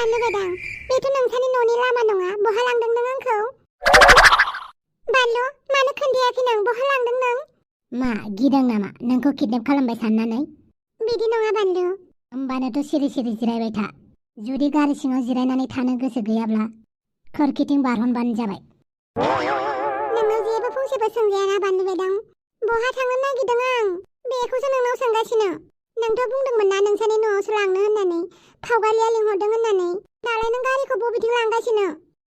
बानलु बायदां बेथ' नोंसानि न'नि लामा नङा बहा लांदों नों आंखौ बानलु मानो खोन्थायाखै नों बहा लांदों नों मा गिदों नामा नोंखौ किडनेप खालामबाय साननानै बिदि नङा बानलु होमबानोथ' सिरि सिरि जिरायबाय था जुदि गारि सिङाव जिरायनानै थानो गोसो गैयाब्ला खोरखिथिं बारहनबानो जाबाय नोंनाव जेबो फंसेबो सोंजायाना बानलु बायदां बहा थांनो नागिरदों आं बेखौसो नोंनाव सोंगासिनो नोंथ' बुंदोंमोन ना नोंसानि न'आवसो लांनो होननानै फावगालिया लिंहरदों होननानै दालाय नों गारिखौ बबेथिं लांगासिनो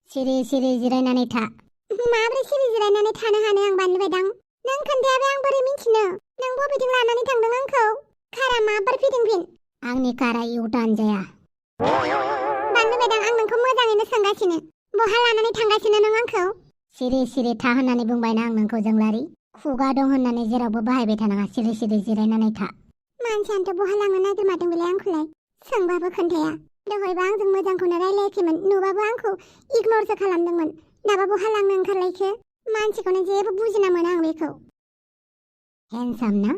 सिरि सिरि जिरायनानै था माब्रै सिरि जिरायनानै थानो हानो आं बानलु बायदां नों खोन्थायाबा आं बोरै मिन्थिनो नों बबेथिं लानानै थांदों आंखौ कारा माबार फिदिंफिन आंनि कारा इउटार्न जाया बानलु बायदां आं नोंखौ मोजाङैनो सोंगासिनो बहा लानानै थांगासिनो नों आंखौ सिरि सिरि था होननानै बुंबायना आं नोंखौ जोंलारि खुगा दं होननानै जेरावबो बाहायबाय थानाङा सिरि सिरि जिरायनानै था मानसियानोथ' बहा लांनो नागिरमादों बेलाय आंखौलाय सोंबाबो खोन्थाया दहायबा आंजों मोजांखौनो रायलायाखैमोन नुबाबो आंखौ इगनरसो खालामदोंमोन दाबा बहा लांनो ओंखारलायखो मानसिखौनो जेबो बुजिना मोना आं बेखौ हेन्डसाम ना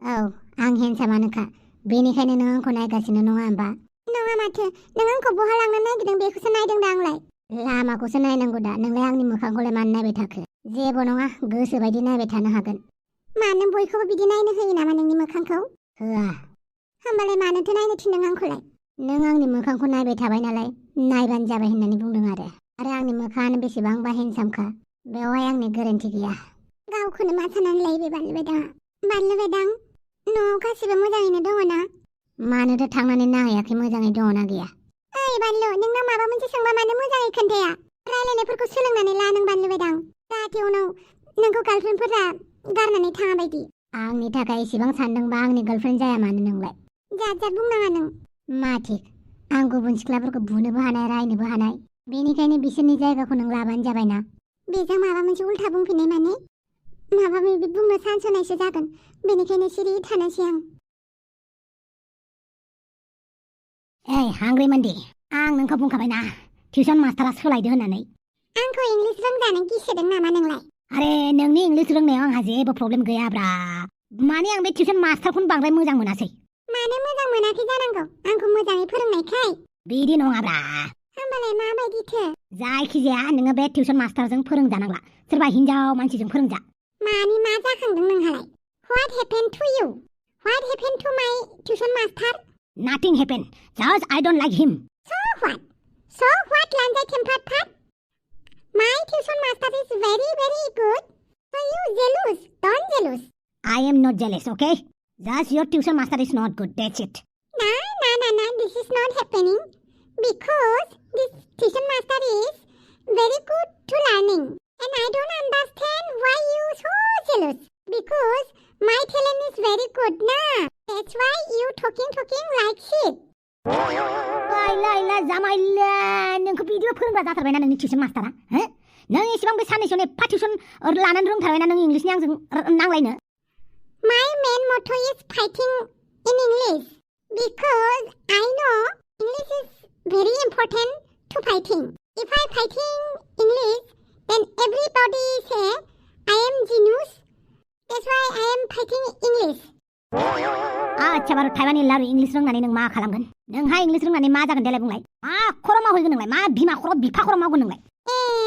औ आं हेन्डसामानोखा बेनिखायनो नों आंखौ नायगासिनो नङा होमबा नङा माथो नों आंखौ बहा लांनो नागिरदों बेखौसो नायदों दा आंलाय लामाखौसो नायनांगौ दा नोंलाय आंनि मोखांखौलाय मानो नायबाय थाखो जेबो नङा गोसो बायदि नायबाय थानो हागोन मानो बयखौबो बिदि नायनो होयो नामा नोंनि मोखांखौ होआ होमबालाय मानोथो नायनो थिनदों आंखौलाय नों आंनि मोखांखौ नायबाय थाबाय नालाय नायबानो जाबाय होननानै बुंदों आरो आंनि मोखाङानो बेसेबांबा हेन्डसामखा बेवहाय आंनि गोरोन्थि गैया गावखौनो मा साननानै लायो बे बानलु बायदां न'आव गासिबो मोजाङैनो दङ ना मानोथो थांनानै नायाखै मोजाङै दङ ना गैया ओइ बानलु नोंनाव माबा मोनसे सोंबा मानो मोजाङै खोन्थाया रायलायनायफोरखौ सोलोंनानै ला नों बानलु बायदां जाहाथे उनाव नोंखौ गार्लफ्रेन्डफोरा गारनानै थाङा बायदि आंनि थाखाय एसेबां सानदोंबा आंनि गार्लफ्रेन्ड जाया मानो नोंलाय जात बुंनाङा नों मा थिक आं गुबुन सिख्लाफोरखौ बुनोबो हानाय रायनोबो हानाय बेनिखायनो बिसोरनि जायगाखौ नों लाबानो जाबायना बेजों माबा मोनसे उल्था बुंफिननाय माने माबा माबि बुंनो चान्स होनायसो जागोन बेनिखायनो सिरि थानोसै आं ओइ हांग्रि मोनदि आं नोंखौ बुंखाबायना टिउसन मास्टारा सोलायदो होननानै आंखौ इंलिस रोंजानो गिसोदों नामा नोंलाय आरे नोंनि इंलिस रोंनायाव आंहा जेबो प्रब्लेम गैयाब्रा माने आं बे टिउसन मास्टारखौनो बांद्राय मोजां मोनासै मानो मोजां मोनाखै जानांगौ आंखौ मोजाङै फोरोंनायखाय बिदि नङाब्रा होमबालाय माबायदिथो जायखिजाया नोङो बे टिउसन मास्टारजों फोरोंजानांला सोरबा हिन्जाव मानसिजों फोरोंजा मानि मा जाखांदों नोंहालाय What happened to you? What happened to my tuition master? Nothing happened. Just I don't like him. So what? So what, Lanjai Tempat? My tuition master is very, very good. So you jealous? Don't jealous. I am not jealous, okay? Just your tuition master is not good. That's it. Nah. This is not happening. Because this tuition master is very good to learning. And I don't understand why you so jealous. Because my talent is very good, nah. That's why you talking like shit. Laila जामाइला नोंखौ बिदिबो फोरोंग्रा जाथारबायना नोंनि tuition मास्टारा हो नों एसेबां बे साननैसोनि एफा टिउसन लानानै रोंथारबायना नों इंलिसनि आंजों नांलायनो My main motto is fighting in English because I know English is very important to fighting. If I fighting English, then everybody say I am genius. That's why I am fighting English. आच्छा बारु थाइवानि लारु English रोंनानै नों मा खालामगोन नोंहा English रोंनानै मा जागोन देलाय बुंलाय मा खर' मावहैगोन नोंलाय मा बिमा खर' बिफा खर' मावगोन नोंलाय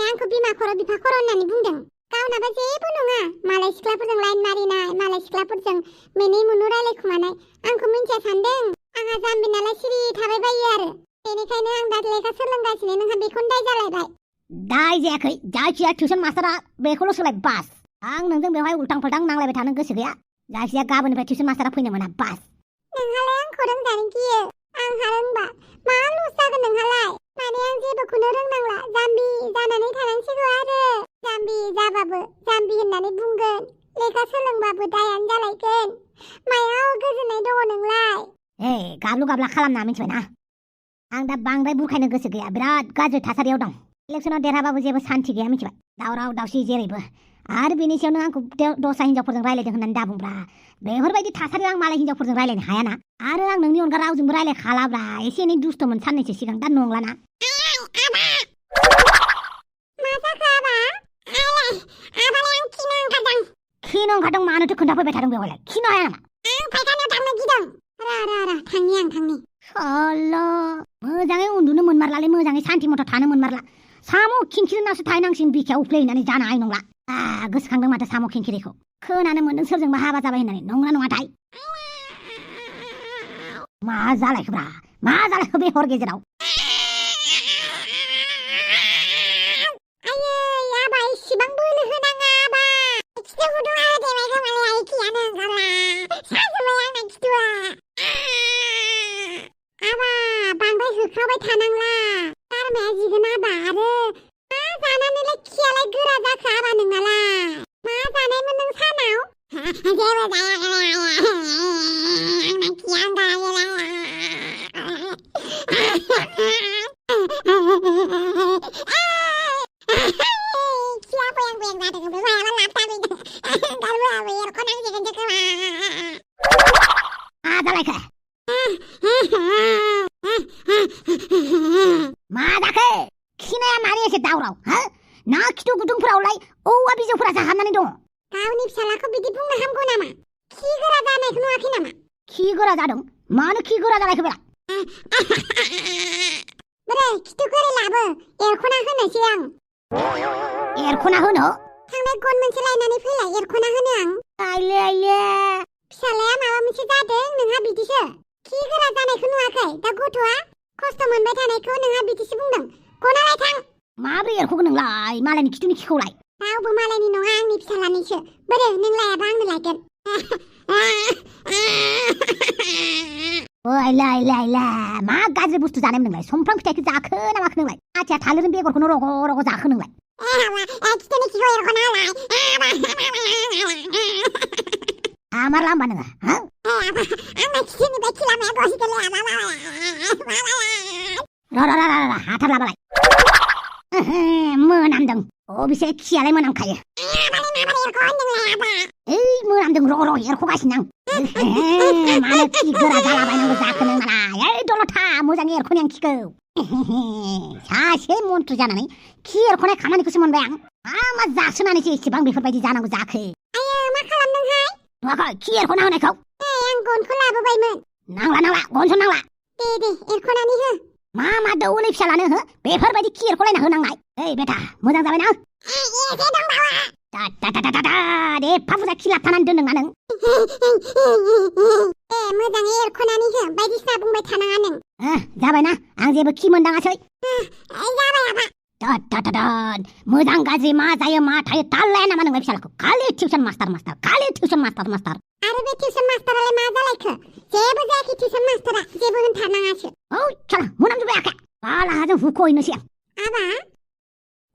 आंखौ बिमा खर' बिफा खर' होननानै बुंदों गावनाबा जेबो नङा मालाय सिख्लाफोरजों लाइन मारिनाय मालाय सिख्लाफोरजों मेनै मुनु रायलायखुमानाय आंखौ मिन्थिया सानदों आंहा जाम्बि नालाय सिरि थाबाय बायो आरो बेनिखायनो आं दा लेखा सोलोंगासिनो नोंहा बेखौनो दाय जालायबाय दाय जायाखै जायखिया टिउसन मास्टारा बेखौल' सोलाय बास आं नोंजों बेवहाय उल्टां फाल्टां नांलायबाय थानो गोसो गैया जायखिजाया गाबोननिफ्राय टिउसन मास्टारा फैनो मोना बास नोंहालाय आंखौ रोंजानो गियो आंहा रोंबा मा लस जागोन नोंहालाय माने आं जेबोखौनो रोंनांला जाम्बि जानानै थानांसिगौ आरो जाम्बि जाबाबो जाम्बि होननानै बुंगोन लेखा सोलोंबाबो दायानो जालायगोन मायाव गोजोननाय दङ नोंलाय गाब्लु गाब्ला खालामना मिथिबायना आं दा बांद्राय बुरखायनो गोसो गैया बिराद गाज्रि थासारियाव दं इलेक्सनाव देरहाबाबो जेबो सान्थि गैया मिथिबाय दावराव दावसि जेरैबो आरो बेनि सायावनो आंखौ दस्रा हिन्जावफोरजों रायलायदों होननानै दाबुंब्रा बेफोरबायदि थासारियाव आं मालाय हिन्जावफोरजों रायलायनो हायाना आरो आं नोंनि अनगा रावजोंबो रायलायखालाब्रा एसे एनै दुस्थ'मोन साननैसो सिगां दा नंलाना खिनो ओंखारदों मानोथो खोन्थाफैबाय थादों बेवहायलाय खिनो हाया नामा आं फायखानायाव थांनो गिदों रा थांनि आं थांनि साला मोजाङै उन्दुनो मोनमारलालै मोजाङै सान्थि मथ' थानो मोनमारला साम' खिंखिरिनावसो थाहैनांसिगोन बिखायाव उफ्लेहैनानै जानो हानाय नंला गोसोखांदों माथो साम' खिंखिरिखौ खोनानो मोन्दों सोरजोंबा हाबा जाबाय होननानै नंगौना नङाथाय मा जालायखोब्रा मा जालायखो बे हर गेजेराव होख्रावबाय थानांला गारमाया जिगोन आबा आरो मा जानानैलाय खियालाय गोरा जाखो आबा नोंनालाय मा जानायमोन नों सानाव जेबो जायाखै आंना खिया गायोलाय खिया बोयां बोयां जादों बे मायाबा लाबथाबैदों गारबोआबो एरख'नांसिगोन जों खोमा मा जालायखो मा जाखो खिनाया मारै एसे दावराव ना खिथु गुदुंफोरावलाय औवा बिजौफोरासो हाबनानै दङ गावनि फिसालाखौ बिदि बुंनो हामगौ नामा खि गोरा जानायखौ नुवाखै नामा खि गोरा जादों मानो खि गोरा जालायखो बेला बोरै खिथु गोरै लाबो एरख'ना होनोसै आं एरख'ना होनो थांनाय गन मोनसे लायनानै फैलाय एरख'ना होनो आं आइले फिसालाया माबा मोनसे जादों नोंहा बिदिसो खि गोरा जानायखौ नुवाखै दा गथ'आ खस्थ' मोनबाय थानायखौ नोंहा बिदिसो बुंदों गनालाय थां माब्रै एरख'गोन नोंलाय मालायनि खिथुनि खिखौलाय रावबो मालायनि नङा आंनि फिसालानिसो बोरो नों लायाबा आंनो लायगोन ओइला मा गाज्रि बुस्थु जानाय नोंलाय समफ्राम फिथाइखौ जाखो ना माखो नोंलाय आथिया थालिरनि बेगरखौनो रग' रग' जाखो नोंलाय खिथुनि खिखौ एरख'ना होलाय आमारला होमबा नोङो आंना खिथुनिफ्राय खिलामाया गसिगोनलै हाथारलाबालाय मोनामदों अबेसे खियालाय मोनामखायो मोनामदों र' एरख'गासिनो आं मानो खि गोरा जालाबायनांगौ जाखो नोंनालाय दलथा मोजाङै एरख'नि आं खिखौ सासे मन्थ्रि जानानै खि एरख'नाय खामानिखौसो मोनबाय आं मा जासोनानैसो एसेबां बेफोरबायदि जानांगौ जाखो मा खालामदोंहाय नुवाखै खि एरख'ना होनायखौ आं गनखौ लाबोबायमोन नांला गनसो नांला दे एरख'नानै हो मा दौलै फिसालानो हो बेफोरबायदि खि एरख'लायना होनांनाय ओइ बेटा मोजां जाबायना दे एफा बुरजा खि लाबथानानै दोनदोंना नों मोजाङै एरख'नानै हो बायदिसिना बुंबाय थानाङा नों जाबायना आं जेबो खि मोनदाङासै जाबाय आबा मोजां गाज्रि मा जायो मा थायो ताल लाया नामा नोंलाय फिसालाखौ खालि टिउसन मास्टार खालि टिउसन मास्टार आरो बे टिउसन मास्टारालाय मा जालायखो जेबो जायाखै टिउसन मास्टारा जेबो होनथारनाङासो साला मोनामजोब्बाय आखाया बालाहाजों हुख'हैनोसै आं आबा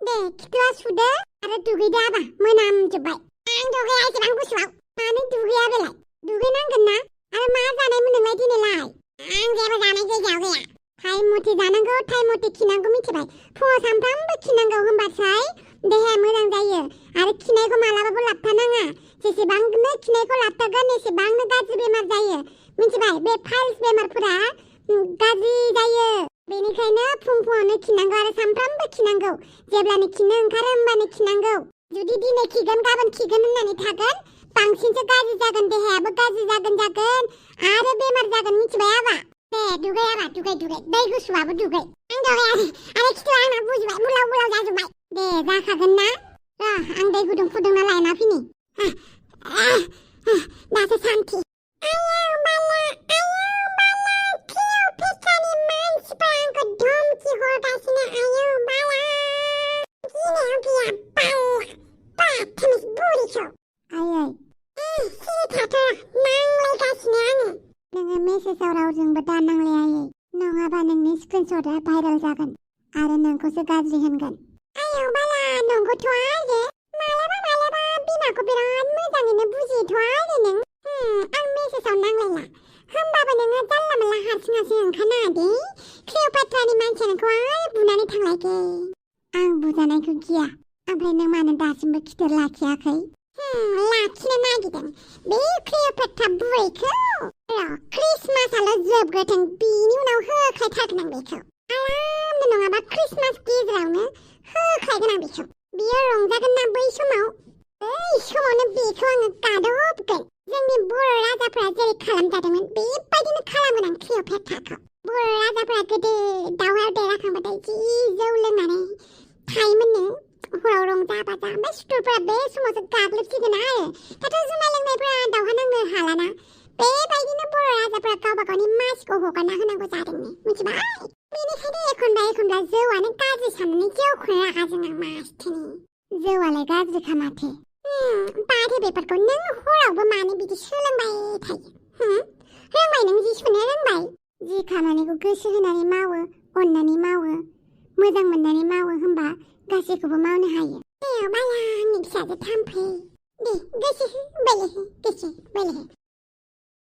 दे खिथुआ सुदो आरो दुगैदो आबा मोनामजोब्बाय आं दुगैया एसेबां गुसुआव मानो दुगैया बेलाय दुगैनांगोन ना आरो मा जानायमोन नोंलाय दिनैलाय आं जेबो जानाय जायगायाव गैया टाइम मथे जानांगौ टाइम मथे खिनांगौ मिथिबाय फुङाव सानफ्रामबो खिनांगौ होमबासो देहाया मोजां जायो आरो खिनायखौ मालाबाबो लाबथानाङा जेसेबांनो खिनायखौ लाबथागोन एसेबांनो गाज्रि बेमार जायो मिथिबाय बे फाइल्स बेमारफोरा गाज्रि जायो बेनिखायनो फुङावनो खिनांगौ आरो सानफ्रामबो खिनांगौ जेब्लानो खिनो ओंखारो होमबानो खिनांगौ जुदि दिनै खिगोन गाबोन खिगोन होननानै थागोन बांसिनसो गाज्रि जागोन देहायाबो गाज्रि जागोन आरो बेमार जागोन मिथिबाय आबा दे दुगै आबा दुगै दै गुसुआबो दुगै आं दुगै आरो खिथुआ आंना बुजिबाय बुलाव जाजोब्बाय दे जाखागोन ना आं दै गुदुं फुदुंना लायना फैनि दासो सान्थि मानसिफ्रा आंखौ धमकि हरगासिनो नोङो मेसेजाव रावजोंबो दा नांलायायै नङाबा नोंनि स्क्रिनशटआ भाइरेल जागोन आरो नोंखौसो गाज्रि होनगोन बाला नंगौथ' आरो मालाबा बिमाखौ बिराद मोजाङैनो बुजियोथ' आरो नों आं मेसेजाव नांलायला होमबाबो नोङो जानला मोनला हारसिं ओंखारनाङा दे क्लिअ'पेट्रानि मानसिया नोंखौ आरो बुनानै थांलायखै आं बुजानायखौ गिया ओमफ्राय नों मानो दासिमबो खिथेर लाखियाखै लाखिनो नागिरदों बे क्लिअ'पेट्रा बुरैखौ क्रिसमासआल' जोबग्रोथों बिनि उनाव होखायथारगोन आं बेखौ आरामनो नङाबा क्रिसमास गेजेरावनो होखायगोन आं बेखौ बियो रंजागोन ना बै समावनो बेखौ आङो गादबगोन जोंनि बर' राजाफोरा जेरै खालामजादोंमोन बेबायदिनो खालामगोन आं क्लिअपेट्राखौ बर' राजाफोरा गोदो दावहायाव देरहाखांबाथाय जि जौ लोंनानै थायोमोननो हराव रंजा बाजा ओमफ्राय सुथुरफोरा बे समावसो गाग्लोबसिगोन आरो दाथ' जुमाय लोंनायफोरा दावहा नांनो हालाना बेबायदिनो बर' राजाफोरा गावबा गावनि मासिखौ हगारना होनांगौ जादोंनो मिथिबाय बेनिखायनो एखनब्ला जौआनो गाज्रि साननानै जौखौनो रागा जोंना मासथिनि जौआलाय गाज्रिखा माथो बाथो बेफोरखौ नों हरावबो मानो बिदि सोलोंबाय थायो रोंबाय नों जि सुनो रोंबाय जि खामानिखौ गोसो होनानै मावो अननानै मावो मोजां मोननानै मावो होनबा गासैखौबो मावनो हायो ए बाला आंनि फिसाजो थाम्फै दे गोसो हो बोलो हो गोसो बोलो हो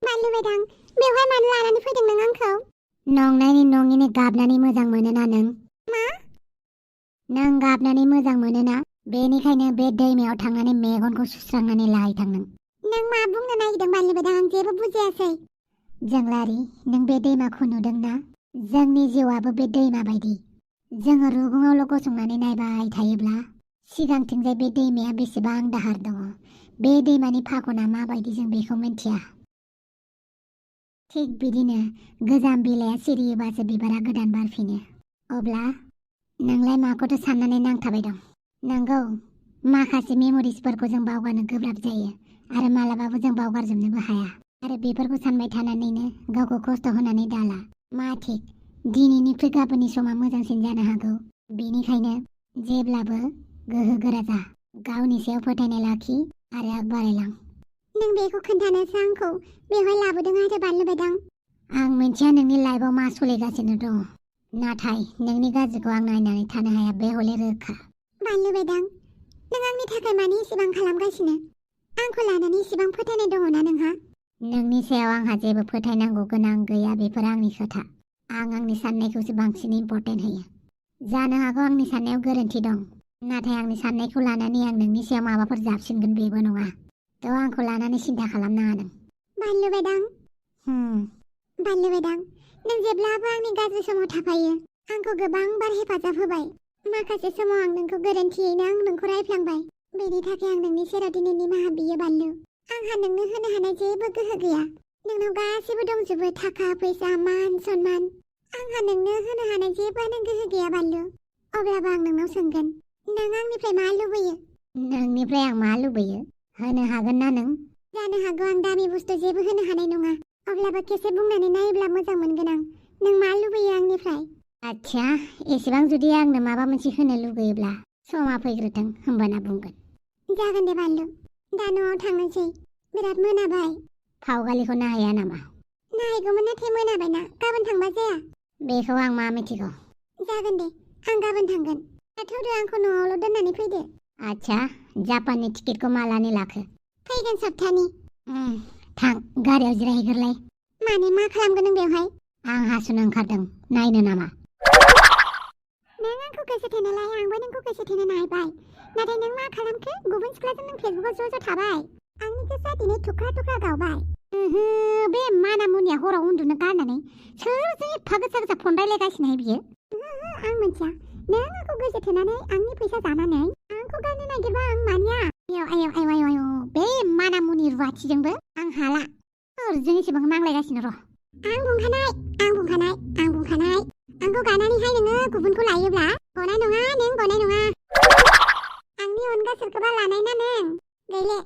मानो लुबैदों बेवहाय मानो लानानै फैदों नों आंखौ नंनायनि नङिनि गाबनानै मोजां मोनोना नों मा नों गाबनानै मोजां मोनोना बेनिखायनो बे दैमायाव थांनानै मेगनखौ सुस्रांनानै लाहैथां नों मा बुंनो नागिरदों बानलु बायदों आं जेबो बुजियासै जोंलारि नों बे दैमाखौ नुदोंना जोंनि जिउआबो बे दैमा बायदि जोङो रुगुङावल' गसंनानै नायबाय थायोब्ला सिगांथिंजाय बे दैमाया बेसेबां दाहार दङ बे दैमानि फाखना माबायदि जों बेखौ मिन्थिया थिग बिदिनो गोजाम बिलाइया सिरियोबासो बिबारा गोदान बारफिनो अब्ला नोंलाय माखौथो साननानै नांथाबाय दं नंगौ माखासे मेम'रिसफोरखौ जों बावगारनो गोब्राब जायो आरो मालाबाबो जों बावगारजोबनोबो हाया आरो बेफोरखौ सानबाय थानानैनो गावखौ खस्थ' होनानै दाला मा थिक दिनैनिख्रुइ गाबोननि समा मोजांसिन जानो हागौ बेनिखायनो जेब्लाबो गोहो गोरा जा गावनि सायाव फोथायनाय लाखि आरो आग बारायलां नों बेखौ खोन्थानोसो आंखौ बेवहाय लाबोदों आरो बानलु बायदों आं मिन्थिया नोंनि लाइफआव मा सोलिगासिनो दङ नाथाय नोंनि गाज्रिखौ आं नायनानै थानो हाया बे हले रोखा बानलु बायदों नों आंनि थाखाय मानो इसेबां खालामगासिनो आंखौ लानानै इसेबां फोथायनाय दङना नोंहा नोंनि सायाव आंहा जेबो फोथायनांगौ गोनां गैया बेफोर आंनि खोथा आं आंनि साननायखौसो बांसिन इम्पर्टेन्ट होयो जानो हागौ आंनि साननायाव गोरोन्थि दं नाथाय आंनि साननायखौ लानानै आं नोंनि सायाव माबाफोर जाबसिनगोन बेबो नङा थ' आंखौ लानानै सिन्था खालामनाङा नों बानलु बायदों बानलु बायदों नों जेब्लाबो आंनि गाज्रि समाव थाफायो आंखौ गोबां बार हेफाजाब होबाय माखासे समाव आं नोंखौ गोरोन्थियैनो आं नोंखौ रायफ्लांबाय बेनि थाखाय आं नोंनि सेराव दिनै निमाहा बियो बानलु आंहा नोंनो होनो हानाय जेबो गोहो गैया नोंनाव गासैबो दंजोबो थाखा फैसा मान सन्मान आंहा नोंनो होनो हानाय जेबोआनो गोहो गैया बानलु अब्लाबो आं नोंनाव सोंगोन नों आंनिफ्राय मा लुबैयो नोंनिफ्राय आं मा लुबैयो होनो हागोन ना नों जानो हागौ आं दामि बुस्थु जेबो होनो हानाय नङा अब्लाबो खेबसे बुंनानै नायोब्ला मोजां मोनगोन आं नों मा लुबैयो आंनिफ्राय आच्छा एसेबां जुदि आंनो माबा मोनसे होनो लुगैयोब्ला समा फैग्रोथों होमबाना बुंगोन जागोन दे बानलु दा न'आव थांनोसै बिराद मोनाबाय फावगालिखौ नाहैया नामा नायगौमोन नाथाय मोनाबायना गाबोन थांबा जाया बेखौ आं मा मिथिगौ जागोन दे आं गाबोन थांगोन दाथ' आंखौ न'आवल' दोननानै फैदो आच्छा जापाननि टिकेटखौ मालानि लाखो फैगोन सप्तानि थां गारियाव जिरायहैग्रोलाय माने मा खालामगोन नों बेवहाय आं हासुनो ओंखारदों नायनो नामा नों आंखौ गोसो थोनायलाय आंबो नोंखौ गोसो थोनो नायबाय नाथाय नों मा खालामखो गुबुन सिख्लाजों नों फेसबुकाव ज' थाबाय आंनि गोसोआ दिनै थुख्रा थुख्रा गावबाय बे माना मुनिया हराव उन्दुनो गारनानै सोरजों एफा गोसा गोसा फन रायलायगासिनो बियो आं मिथिया नों आंखौ गोसो थोनानै आंनि फैसा जानानै आंखौ गारनो नागिरबा आं मानिया आयौ बे माना मुनि रुवाथिजोंबो आं हाला सोरजों एसेबां नांलायगासिनो र' आं बुंखानाय आंखौ गारनानैहाय नोङो गुबुनखौ लायोब्ला गनाय नङा नों गनाय नङा आंनि अनगा सोरखौबा लानाय ना नों गैले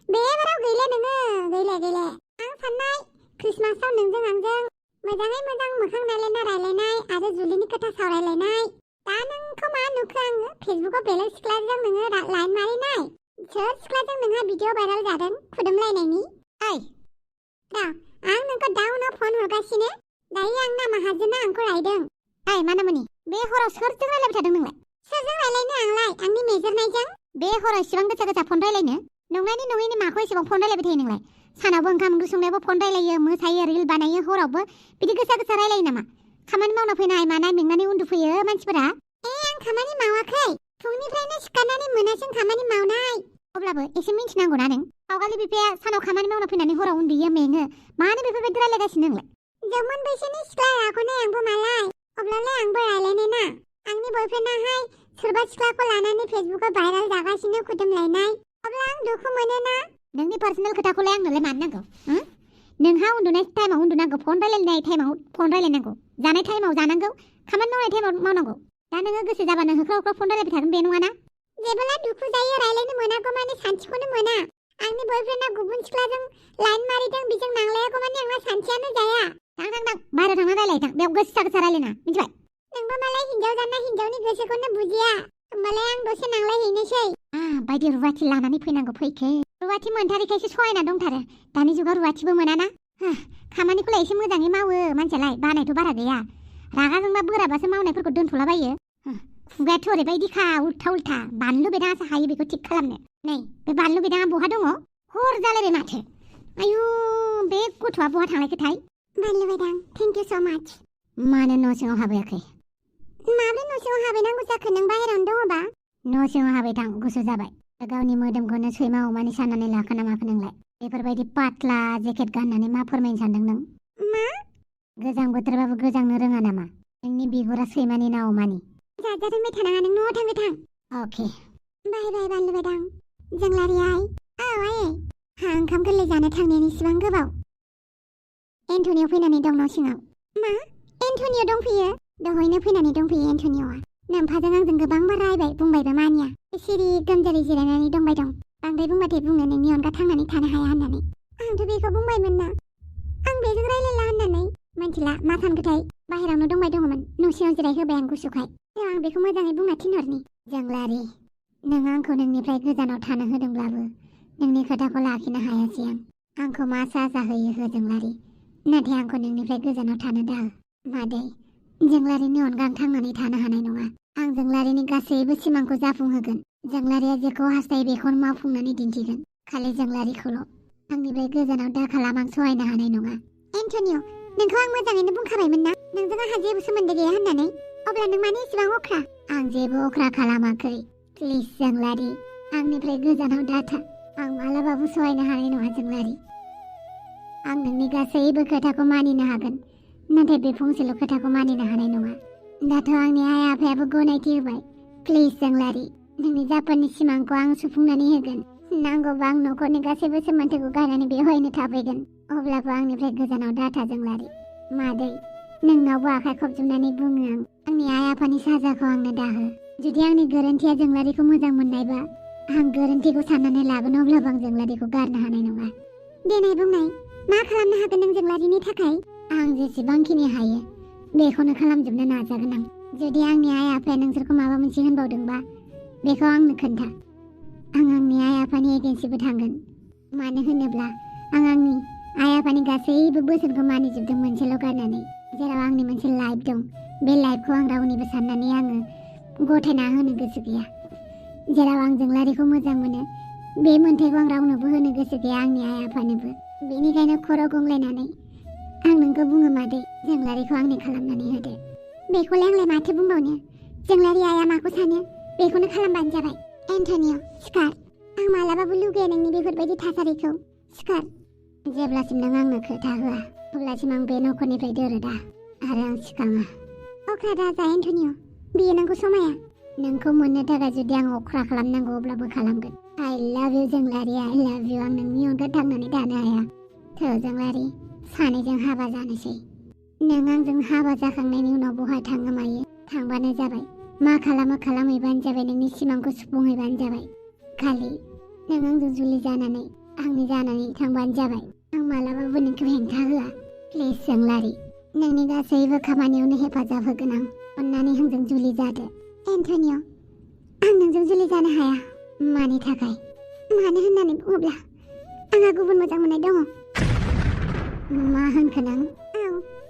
बे बाराव गैले नोङो गैले आं साननाय क्रिसमासाव नोंजों आंजों मोजाङै मोजां मोखां नायलायना रायलायनाय आरो जुलिनि खोथा सावरायलायनाय दा नोंखौ मा नुखो आङो फेसबुकाव बेलेग सिख्लाजों नोङो लाइन मारिनाय सोर सिख्लाजों नोंहा भिडिअ भाइराल जादों खुदुमलायनायनि आं नोंखौ दा उनाव फन हरगासिनो दायो आंना माहाजोना आंखौ रायदों मानामुनि बे हराव सोरजों रायलायबाय थादों नोंलाय सोरजों रायलायनो आंलाय आंनि मेजरनायजों बे हराव इसेबां गोसा गोसा फन रायलायनो नंनायनि नङैनि माखौ एसेबां फन रायलायबाय थायो नोंलाय सानावबो ओंखाम ओंख्रि संनायावबो फन रायलायो मोसायो रिल बानायो हरावबो बिदि गोसा गोसा रायलायो नामा खामानि मावना फैनाय मानाय मेंनानै उन्दुफैयो मानसिफोरा आं खामानि मावाखै फुंनिफ्रायनो सिखारनानै मोनासिम खामानि मावनाय अब्लाबो एसे मिन्थिनांगौना नों फावगालि बिफाया सानाव खामानि मावना फैनानै हराव उन्दुयो मेङो मानो बेफोरबायदि रायलायगासिनो नोंलाय जौमोन बैसोनि सिख्ला राखौनो आंबो मालाय अब्लालाय आंबो रायलायनाय ना आंनि बयफ्रेन्डाहाय सोरबा सिख्लाखौ लानानै फेसबुकाव भाइराल जागासिनो खुदुमलायनाय अब्ला आं दुखु मोनो ना नोंनि पार्सनेल खोथाखौलाय आंनोलाय मानो नांगौ नोंहा उन्दुनाय टाइमाव उन्दुनांगौ फन रायलायनाय टाइमाव फन रायलायनांगौ जानाय टाइमाव जानांगौ खामानि मावनाय टाइमाव मावनांगौ दा नोङो गोसो जाबानो होख्राव फन रायलायबाय थागोन बे नङाना जेबोला दुखु जायो रायलायनो मोनागौ माने सानसेखौनो मोना आंनि बयफ्रेन्डआ गुबुन सिख्लाजों लाइन मारिदों बिजों नांलायागौ माने आंहा सानसेयानो जाया थां बाहेरायाव थांना रायलाय थां बेयाव गोसा रायलायना मिथिबाय नोंबो मालाय हिन्जाव जाना हिन्जावनि गोसोखौनो बुजिया होमबालाय आं दसे नांलायहैनोसै बायदि रुवाथि लानानै फैनांगौ फैखे रुवाथि मोनथारिखायसो सहायना दंथारो दानि जुगाव रुवाथिबो मोनाना खामानिखौलाय एसे मोजाङै मावो मानसियालाय बानायथ' बारा गैया रागा जोंबा बोराबासो मावनायफोरखौ दोनथ'लाबायो खुगायाथ' ओरैबायदिखा उल्था बानलु बेदाङासो हायो बेखौ थिग खालामनो नै बे बानलु बेदाङा बहा दङ हर जालायबाय माथो आयु बे गथ'आ बहा थांलायखोथाय बानलु बेदां थेंक इउ स' माच मानो न' सिङाव हाबैयाखै माब्रै न' सिङाव हाबैनांगौ जाखो नों बाहेरायावनो दङबा न' सिङाव हाबैथां गुसु जाबाय गावनि मोदोमखौनो सैमा अमानि साननानै लाखो ना माखो नोंलाय बेफोरबायदि पातला जेकेट गाननानै मा फोरमायनो सानदों नों मा गोजां बोथोरबाबो गोजांनो रोङा नामा नोंनि बिगुरा सैमानि ना अमानि जाजादोंबाय थानाङा नों न'आव थांबाय थां अके बाय बानलु बेदां जोंलारि आइ औ आयै हा ओंखाम गोरलै जानो थांनायनि इसिबां गोबाव एन्टनियाव फैनानै दं न' सिङाव मा एन्टनियाव दंफैयो दहायनो फैनानै दंफैयो एन्टनियावआ नोमफाजों आंजों गोबां बार रायबाय बुंबायबो मानिया सिरि गोमजारै जिरायनानै दंबाय दं बांद्राय बुंबाथाय बुङो नोंनि अनगा थांनानै थानो हाया होननानै आंथ' बेखौ बुंबायमोन ना आं बेजों रायलायला होननानै मिथिला मा सानखोथाय बाहेरावनो दंबाय दङमोन न' सिङाव जिरायहोबाय आं गुसुखाय आं बेखौ मोजाङै बुंना थिनहरनि जोंलारि नों आंखौ नोंनिफ्राय गोजानाव थानो होदोंब्लाबो नोंनि खोथाखौ लाखिनो हायासै आंखौ मा साजा होयो हो जोंलारि नाथाय आंखौ नोंनिफ्राय गोजानाव थानो दाहो मादै जोंलारिनि अनगा आं थांनानै थानो हानाय नङा आं जोंलारिनि गासैबो सिमांखौ जाफुंहोगोन जोंलारिया जेखौ हास्थायो बेखौनो मावफुंनानै दिन्थिगोन खालि जोंलारिखौल' आंनिफ्राय गोजानाव दा खालाम आं सहायनो हानाय नङा एन्टनिय' नोंखौ आं मोजाङैनो बुंखाबायमोन ना नोंजों आंहा जेबो सोमोन्दो गैया होननानै अब्ला नों मानो इसेबां अख्रा आं जेबो अख्रा खालामाखै प्लिज जोंलारि आंनिफ्राय गोजानाव दाथा आं मालाबाबो सहायनो हानाय नङा जोंलारि आं नोंनि गासैबो खोथाखौ मानिनो हागोन नाथाय बे फंसेल' खोथाखौ मानिनो हानाय नङा दाथ' आंनि आइ आफायाबो गनायथि होबाय प्लिज जोंलारि नोंनि जापाननि सिमांखौ आं सुफुंनानै होगोन नांगौबा आं न'खरनि गासैबो सोमोन्दोखौ गारनानै बेवहायनो थाफैगोन अब्लाबो आंनिफ्राय गोजानाव दाथा जोंलारि मादै नोंनावबो आखाइ खबजोबनानै बुङो आंनि आइ आफानि साजाखौ आंनो दाहो जुदि आंनि गोरोन्थिया जोंलारिखौ मोजां मोननायबा आं गोरोन्थिखौ साननानै लागोन अब्लाबो आं जोंलारिखौ गारनो हानाय नङा देनाय बुंनाय मा खालामनो हागोन नों जोंलारिनि थाखाय आं जेसेबांखिनि हायो बेखौनो खालामजोबनो नाजागोन आं जुदि आंनि आइ आफाया नोंसोरखौ माबा मोनसे होनबावदोंबा बेखौ आंनो खोन्था आं आंनि आइ आफानि एगेन्स्टबो थांगोन मानो होनोब्ला आं आंनि आइ आफानि गासैबो बोसोनखौ मानिजोबदों मोनसेल' गारनानै जेराव आंनि मोनसे लाइफ दं बे लाइफखौ आं रावनिबो साननानै आङो गथायना होनो गोसो गैया जेराव आं जोंलारिखौ मोजां मोनो बे मोन्थायखौ आं रावनोबो होनो गोसो गैया आंनि आइ आफानोबो बेनिखायनो खर' गंग्लायनानै आं नोंखौ बुङो मादै जोंलारिखौ आंनि खालामनानै होदो बेखौलाय आंलाय माथो बुंबावनो जोंलारि आइया माखौ सानो बेखौनो खालामबानो जाबाय एन्टनिय' सिखार आं मालाबाबो लुगैया नोंनि बेफोरबायदि थासारिखौ सिखार जेब्लासिम नों आंनो खोथा होआ अब्लासिम आं बे न'खरनिफ्राय दोरोदा आरो आं सिखाङा अख्रा दाजा एन्टनिय' बियो नोंखौ समाया नोंखौ मोननो थाखाय जुदि आं अख्रा खालामनांगौ अब्लाबो खालामगोन आइ लाभ इउ जोंलारि आइ लाभ इउ आं नोंनि अनगा थांनानै थानो हाया थौ जोंलारि सानैजों हाबा जानोसै नों आंजों हाबा जाखांनायनि उनाव बहाय थाङो मायो थांबानो जाबाय मा खालामो खालामहैबानो जाबाय नोंनि सिमांखौ सुफुंहैबानो जाबाय खालि नों आंजों जुलि जानानै आंनि जानानै थांबानो जाबाय आं मालाबाबो नोंखौ हेंथा होआ प्लिज जोंलारि नोंनि गासैबो खामानियावनो हेफाजाब होगोन आं अन्नानै आंजों जुलि जादो एन्टनिय' आं नोंजों जुलि जानो हाया मानि थाखाय मानो होननानै बुङोब्ला आंहा गुबुन मोजां मोननाय दङ मा होनखो नों औ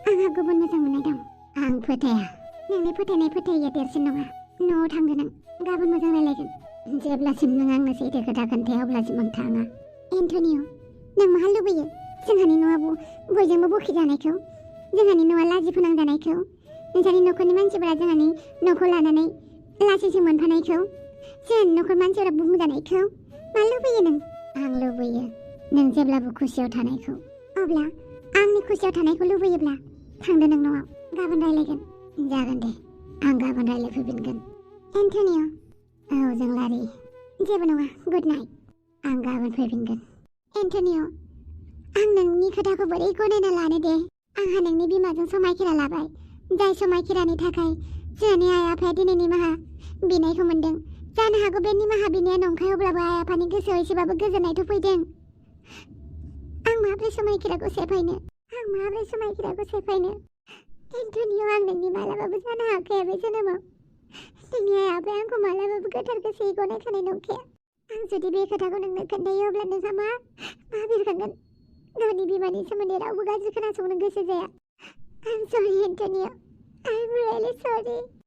आंहा गुबुन मोजां मोननाय दं आं फोथाया नोंनि फोथायैया देरसिन नङा न'आव थांगोन आं गाबोन मोजां रायलायगोन जेब्लासिम नों आंनो सैथो खोथा खोन्थाया अब्लासिम आं थाङा एन्टनिय' नों माहा लुबैयो जोंहानि न'आ बयजोंबो बखिजानायखौ जोंहानि न'आ लाजि फोनांजानायखौ नोंसानि न'खरनि मानसिफोरा जोंहानि न'खौ लानानै लासिंसिं मोनफानायखौ जोंहानि न'खर मानसिफोरा बुंजानायखौ मा लुबैयो नों आं लुबैयो नों जेब्लाबो खुसियाव थानायखौ अब्ला आंनि खुसियाव थानायखौ लुबैयोब्ला थांदो नों न'आव गाबोन रायलायगोन जागोन दे आं गाबोन रायलायफैफिनगोन एन्टनिय' औ जोंलारि जेबो नङा गुड नाइट आं गाबोन फैफिनगोन एन्टनिय' आं नोंनि खोथाखौ बोरै गनायना लानो दे। आंहा नोंनि बिमाजों समायखिरा लाबाय, जाय समायखिरानि थाखाय जोंहानि आइ आफाया दिनै निमाहा बिनायखौ मोनदों। जानो हागौ बे निमाहा बिनाया नंखाय, अब्लाबो आइ आफानि गोसोआव एसेबाबो गोजोननायथ' फैदों। आं माब्रै समायखिराखौ सेफायनो एन्टनिय', आं नोंनि मालाबाबो जानो हाखाया बे जोनोमाव। नोंनि आइ आफाया आंखौ मालाबाबो गोथार गोसोयै गनायखानाय नंखाया। आं जुदि बे खोथाखौ नोंनो खोन्थायो अब्ला नोंहा मा बिरखांगोन? गावनि बिमानि सोमोन्दै रावबो गाज्रि खोनासंनो गोसो जाया। I'm sorry, Antonio. I'm really sorry.